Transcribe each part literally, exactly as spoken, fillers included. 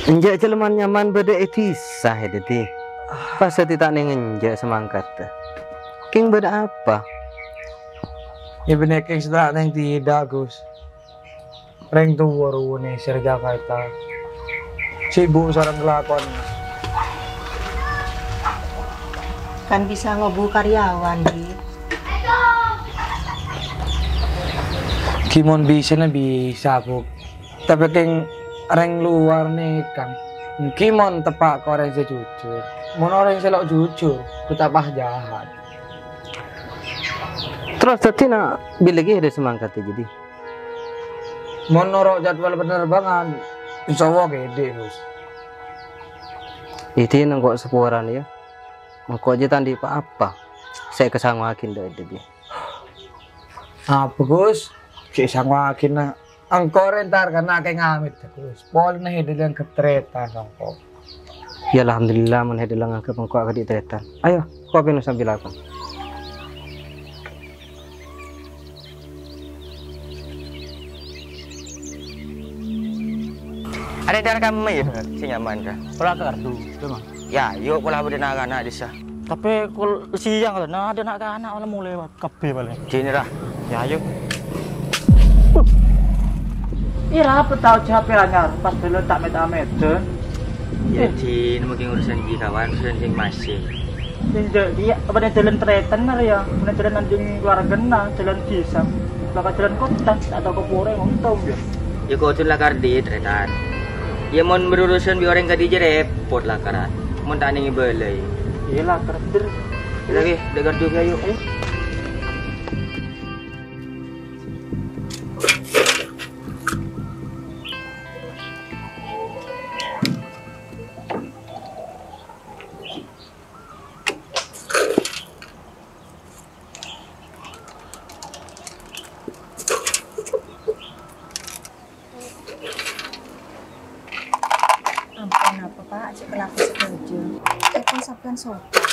Enjâ' cè' lem-nyaman bâdâ è dhisa, è Dèdi. Pas dhâddhi ta' neng enjâ' samangkaddhâ. Kèng bâdâ apa? Iyâ, bânnè kèng sè ta' neng tèdhâ', Gus. Rèng towa rowa nèser Jakarta. Sibuk sareng kalakowanna. Kan bisa ngobu karyawan, Di. Ghi mon bisana bisa, Bu. Tapè kèng rèng lowar nèka, ghi mon teppa' ka orèng sè jujur. Mon orèng sè lo' jujur, ghu ta' pas jahat. Terros dhâddhi na' bilâ ghi' dâ' samangkaddhâ, Dèdi? Mon noro' jadwal penerbangan, insya Allah kèdhi', Gus. Dèdi engko' saporana, yâ. Engko' jiyâ ta' andi' pa-apa sè èkasangowaghi dâ' Dèdi. Apa, Gus? Sè èsangowaghi, na'. Engko' rè entar karna akè ngamèt, Gus. Polana hèdâ nganggep tarètan songko'. Yâ, alhamdulillah, mon hèdâ la nganggep engko' akadhi' tarètan. Ayo, kopina sambi lakon. Arè entar kamma, yâ, sè nyaman, Ka? Pola kardu, coma. Yâ, ayo, pola bâdâ na'-kana' dhisa. Tapè kol siyang, lho, na' adâ' na'-kana' malah molè, Pak. Kabbhi palèng. Dina, ra. Yâ, ayo. Ira apa tao H P anyar pas dulu ta' mèt-amèt, dâ. Yâ, Din, mungkin urusan ji kawan, urusan sing masing. Sing jâ-, iyâ, apa nih jhâlân tarètan, yâ? Apa nih jhâlân anjing keluargana, jhâlân dhisa. Bakal jhâlân kottha, ta' tao ka pora, ontong, yâ. Yâ, kodhu lakar di tarètan. Yâ, mon berurusan bi' orèng kadhi jâ repot lakaran. Mon ta' nèng èbâlâi. Iyâ, lakar, Der. Lagi, dâ' kardu, ayo. Ayo. Ampon apa, Pak? Cè' kalakowan sadhâjâ. Èpon sampèyan songkan.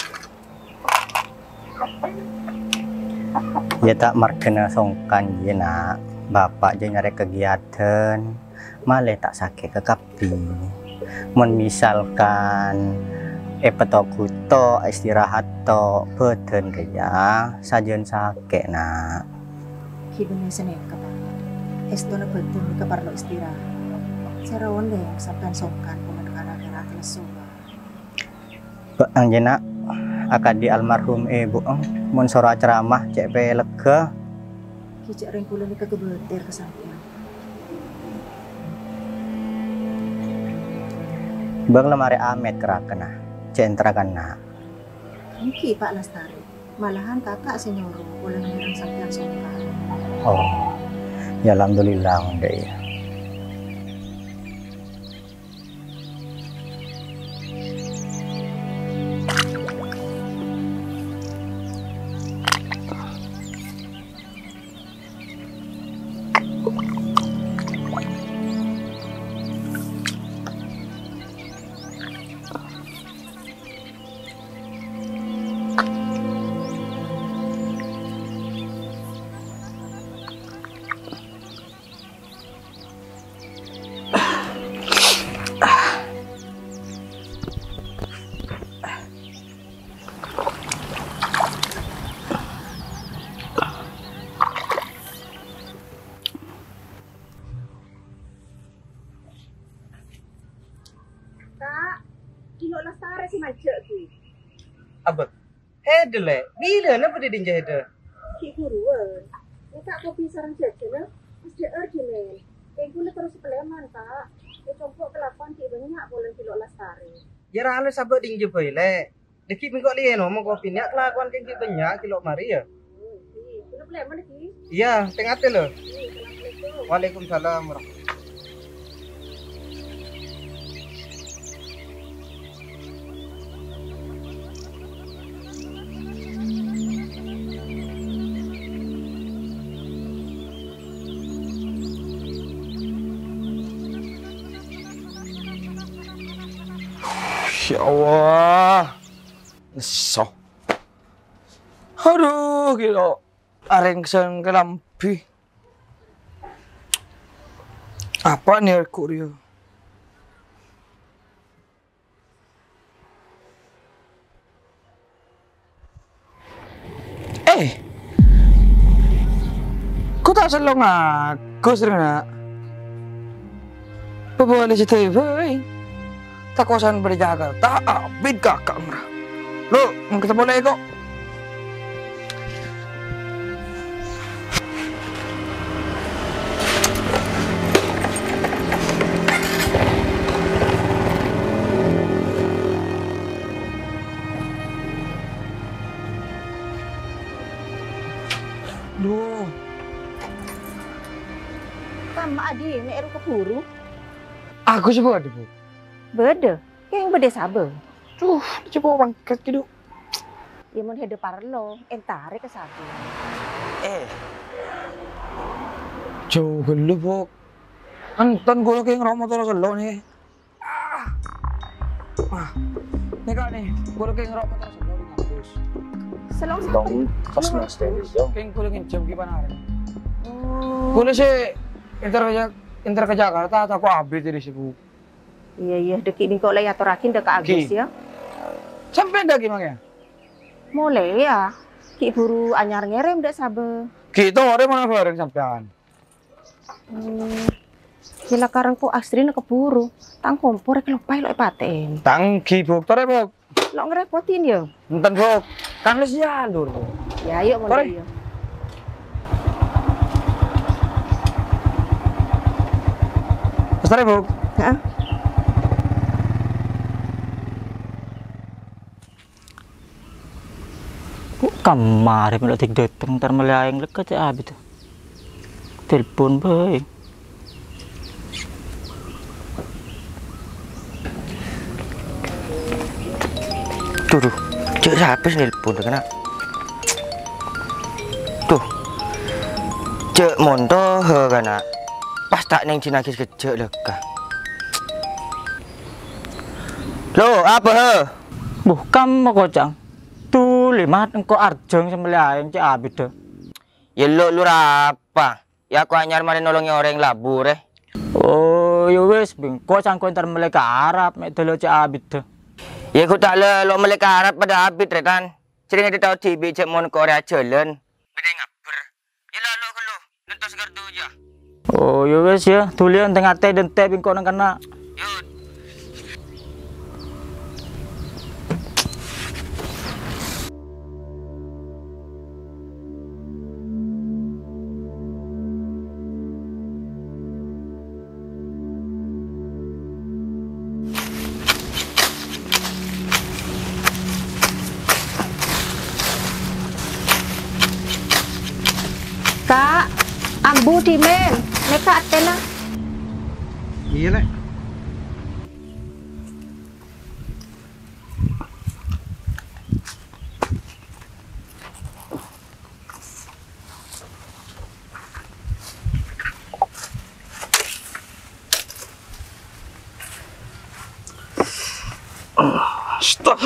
Yâ, ta' marghâna songkan, yâ, Na'. Bapa' jâ nyarè kagiatan, malè ta' sakè' kakabbhi. Mon misalkan èpatoghu to', èstirahat to', bhâdhân rèya sajân sakè', Na'. Ghi bhender sanèka, Pak. Èstona bhâdhân nèka parlo istirahat. Sè ra ondheng sampèyan songkan, ponapa ra-kèra atelessowar. Bâ'na jâ, Na', akadhi almarhum èbhu'na, mon soro acaramah cè' pèlègghâ. Ghi jhâ' rèng kaulâ nèka kabâtèr ka sampèyan. Bâ'na la marè amèt ka rakana, cè' èntarra ka na'. Èngghi, Pak Lastari. Malahan kaka' sè nyoro polana mèreng sampèyan songkan. Oh, yâ alhamdulillah, mon dâ' iyâ. Kak, Ilo' Lastari sè majâ' ghi. Abâ'. Hèdâ, Lè'. Bilâna bâdâ è dinna' hèdâ? Ghi' buruwân. Mènta kopi sareng jhâjhâna, pas dhâ'âr ghi, Mèn. Tèngguna terros pèlèman, Kak. È compo' kalakowan ghi' bânnya' polana Ilo' Lastari. Yâ, ra la sabâ' dinna' bhâi, Lè'. Dâgghi' mèngko' lèno mon kopi nèya kalakowan kèng ghi' bânnya' ghi' lo' marè, yâ. Iyâ, tè-ngatè, lho. Waalaikumsalam warahmatullahi. Ya Allah. Nesso. Aduh, gila. Arèng sèngkè lambhi. Apa nèko rèya? Eh, kok ta' sello ngagus rè, Na'? Pabâli sè dhâbâi. Ta' kosa'an bâdâ è Jakarta, abit kaka' ngara. Lo, mangkèn polè, kok. Duh. Kamma adi, mè' ro keburu. Aku sè bâdâ, Bu. Bâdâ? Kèng bâdâ sabâ? Duh, coba mangkat gitu. Ya, mon hèdâ parlo, èntarè ka sabâ. Eh. Jhâu ghâllu, Bu. Enten ghulâ kèng ro motor sello, nè. Ah. Wah. Nèka, nè, ghulâ kèng ro motor sello, nè, Gus. Sello sampèyan? Kèng ghulâ ngènjhâm ghi' panarè. Oh. Ghulâ sè èntar ka Ja-, èntar ka Jakarta, tako' abit dâri sè, Bu. Iyâ, iyâ, dâgghi' bengko la èatorraghi dâ' ka Agus, yâ. Sampèyan dâgghi' mangkèn? Molè, yâ. Ghi' buru anyar ngèrèm dâ' sabâ. Ghi' torè monna bhâreng sampèyan. Hmm. Yâ la karèng ko' astrina keburu. Tang kompor kaloppaè lo' èpatè'è. Tang ghi', Bu. Torè, Bu. Lo' ngarèpotin, yâ? Enten, Bu. Kan lès yalur, Bu. Yâ, ayo, mon Torè. Iyâ. Lestari, Bu. Heeh. Kok kamma arè mèlo dâteng, tar mellè aèng lèkka cè' abit. Telpon bhâi. Duh, duh, cè' sapa sè nelpon, kana'? Duh, cè' Montoha, kana'? Pas ta' neng dinagis kejjhâ' lèkka. Lo, apa, he? Buh, kamma koca'na. Duli, Mat, engko' arjhâng sè mellè aèng cè' abiddhâ. Yâ, lo, lo, rapa? Yâ, aku anyar marè nolongè orèng labu, rè. Oh, yâ wis, bengko sangko entar mellè ka Arab, mè' dâlâ cè' abiddhâ. Yâ, ghu ta' lè lo mellè ka Arab padâ abit, rè, Tan. Jârèya tao dhibi' jhâ' mon ko' orèng ajhâlân. Bâdâ ngabbher. Yâ, la lo ghâllu, nentos ghâr dujâ. Oh, yâ wis, yâ. Duli, tè-ngatè dântè' bengko nang kanna'. Yud. Ka', ambu dhimèn, nèka atèna. Iyâ, Lè'. Stop.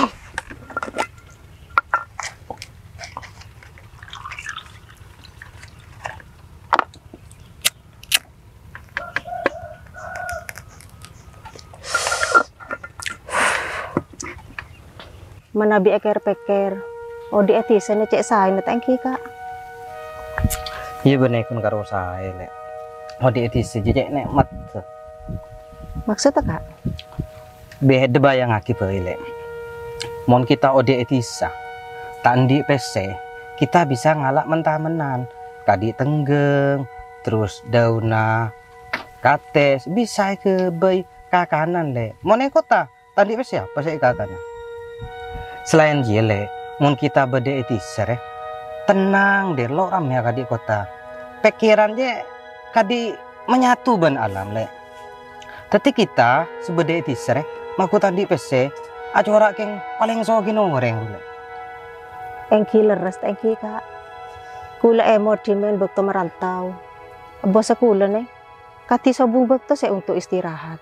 Manabi èkèr-pèkèr, odi' è dhisana cè' saèna ta' ènggi, Ka'? Iyâ, bânnè ghun karo saè, Lè'. Odi' è dhisa jâ cè' nè'mat. Maksodda, Ka'? Bâ-, bâjângaghi bhâi, Lè'. Mon kita odi' è dhisa, ta' andi' pèssè, kita bisa ngala' men-tamenan, kadi' tengghâng, terros dâunna katès, bisa èghâbây kakanan, Lè'. Mon è kotta, ta' andi' pèssè apa sè èkakana. Salaèn jiyâ, Lè', mon kita bâdâ è dhisa, rè, tennang, dâ' lo' rammèya kadi' kotta. Pèkkèran jâ kadi' manyatu bân alam, Lè'. Dhâddhi kita sè bâdâ è dhisa rè, makkè ta' andi' pèssè, acora' kèng palèng sogina orèng, Lè'. Ènggi lerres ta' ènggi, Ka'. Kaulâ èmot dhimèn bâkto marantau. Ebbhâsa kaulâ, nè, kadhi sobung bâkto sè onto' istirahat.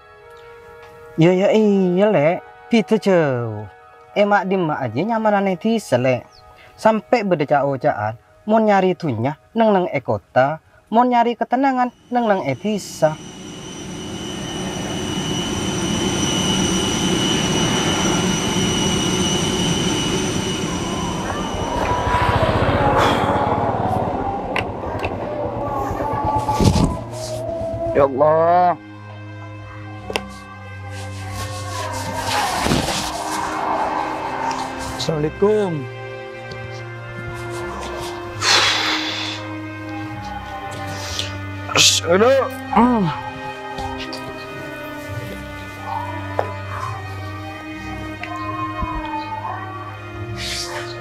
Iyâ, iyâ, iyâ, Lè'. Bhidhâ jhâu. È ma'-dimma jiyâ nyamanan è dhisa, Lè'. Sampè' bâdâ ca'-oca'an, mon nyarè dhunnya, neng-neng è kotta, mon nyarè katennangan, neng-neng è dhisa. Allah. Assalamualaikum. Assalamualaikum.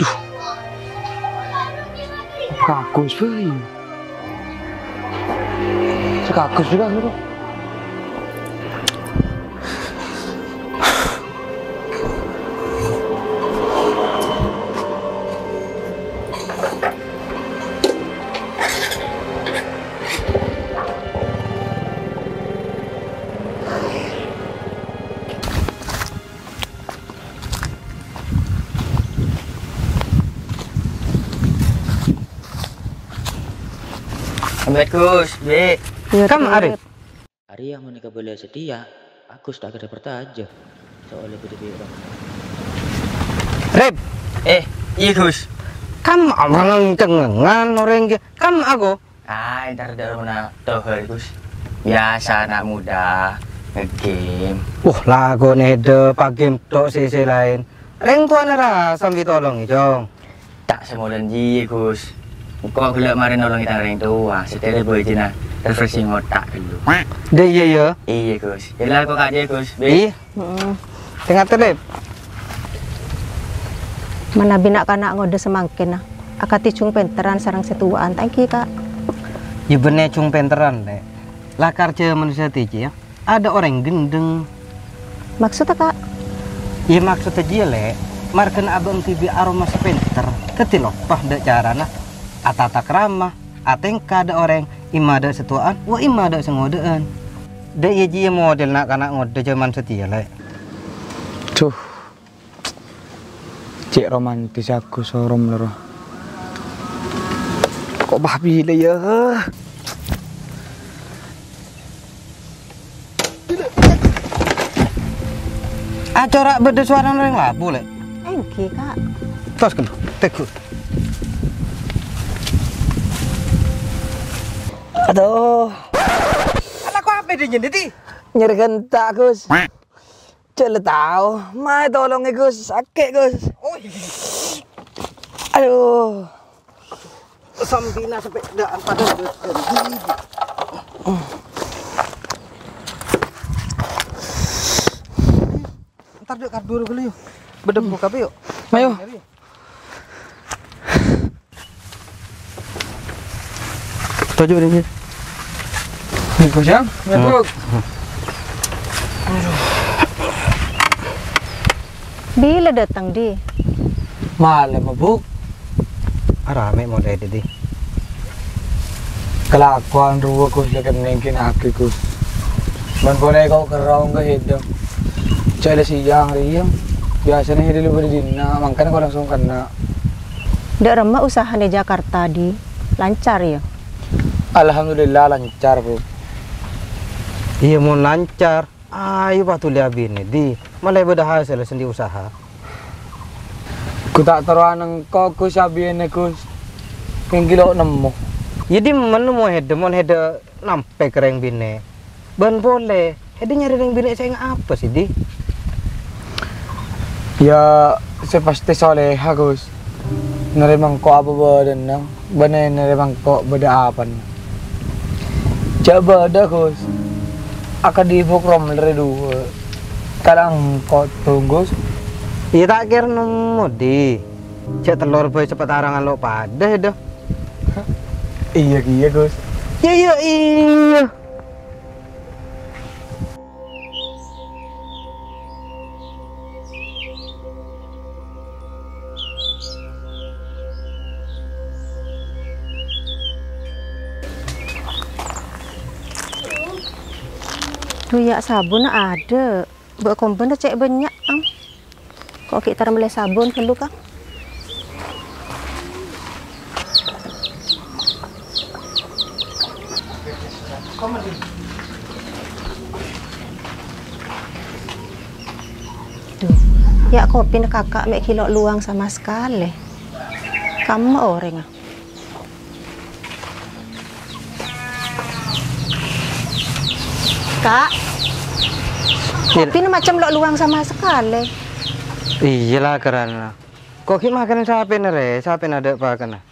Duh. Kagos bhâi. Kagos bhâi, Kak. Assalamualaikum, Gus. Bi. Iyâ, Kam Rip. Arèya mon èkabâlâ satèya, Agus ta' kèra parcajâ. Soalnya bâdâ bi' orèng. Rip. Eh, iyâ, Gus. Kam amangan cengngengan orèng ghi. Kam aku? Ah, entar dârâmma tohor, Gus. Biasa anak muda, nge-game. Wah, lakonè dâ' pa-game tok sè, sè laèn. Rèng towana ra sambi tolongè, Cong. Ta' samolèn jiyâ, Gus. Engko' ghellâ' marè nolongè tang rèng towa, satèya bâjâna refreshing otak ghâllu. Dâ' iyâ, yâ? Iyâ, Gus. Ella ko' ka'dinto, Gus. Bi. Iyâ. Heeh. Tè-ngatè, Lip. Manabi na'-kana' ngodâ samangkèn, akadhi jhung pènterran sareng sè towa'an, ta' ènggi, Ka'? Yâ bânnè jhung pènterran, Lè'. Lakar jhâman satèya, yâ. Adâ' orèng ghendheng. Maksodda, Ka'? Yâ, maksodda jiyâ, Lè'. Marghâna abâ' dhibi' aromasa pènter, dhâddhi loppa dâ' carana atata krama, atèngka dâ' orèng, imma dâ' sè towa'an, wa imma dâ' sè ngodâ'ân. Dâ' iyâ jiyâ model na'-kana' ngodâ jhâman satèya, Lè'. Duh. Cè' romantis aku sorom loro. Ko' bâ bilâ, yâ? Acora' bâdâ sowarana orèng labu, Lè'? Ènggi, Ka'. Tos ghâllu, teggu. Aduh. Ala ko' apa dhi, Nyen, Dhi? Nyerè ghânta', Gus. Jhâ' la tao, maè tolongè, Gus. Sakè', Gus. Oi. Aduh. Sambina sepedaan padahal. Entar dek karduru dulu yuk. Bedem buka yuk. Ayo. Toju' nèka. Nèko, Jang. Nèko. Bilâ dâteng, Dhi? Malem, Bu. Aramè molè, Dhi. Kalakowan rowa, Gus, la kennèng kènè' aghi, Gus. Mon polè ko' kerrong ka hidung. Jhâ' la sèyang rèya. Biyasana hidung lu bâdâ dinna', mangkana ko' langsung kennèng. Dâ' remma usahana è Jakarta, Dhi? Lancar, yâ? Alhamdulillah, lancar, Bu. Iyâ, mon lancar, ayo patolè abinè, Dhi. Malè bâdâ hasèl sèndi usaha. Gu ta' terro anèngko, Gus, abinè, Gus. Ènggi lo' nemmo. Yâ, Dhi, mon nemmo hèdâ, mon hèdâ nampè ka rèng binè'. Bân polè, hèdâ nyarè rèng binè' sè ngapa sè, Dhi? Yâ, sè pastè soleha, Gus. Narèma engko' apa bâdâna, bân narèma engko' bâdâ apana. Jhâ' bâdâ, Gus. Akadhi buk romlèrè duwâ'. Kala engko' tong, Gus. Iyâ, ta' kèra nemmo, Dhi. Jhâ' tellor bhâi sapatarangan lo' padâ, hèdâ. Iyâ kèya, Gus. Iyâ, iyâ, iyâ. Dhu, yâ, sabunna adâ'. Bâ' kombhâna cè' bânnya', Ang. Ko' ghi' tar mellè sabun ghâllu, Kang. Dhu, yâ' kopina kaka' mè' ghi' lo' lowang sama sakalè. Kamma orèngnga. Ka', kopi macem lo' luwang sama sakalè. Iyâ la, karana ko' ghi' makanna sapèna rè, sapèna adâ' pakanna.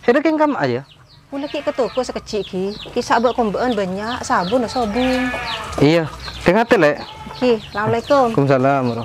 Hèdâ kèng kamma yâ? Ghulâ ghi' ka toko sakejjhi' ghi. Kissa' bâ'-kombâ'ân bânnya', sabun sobung. Iyâ, tè-ngatè, Lè'. Ghi, assalamualaikum. Waalaikumsalam, Bro.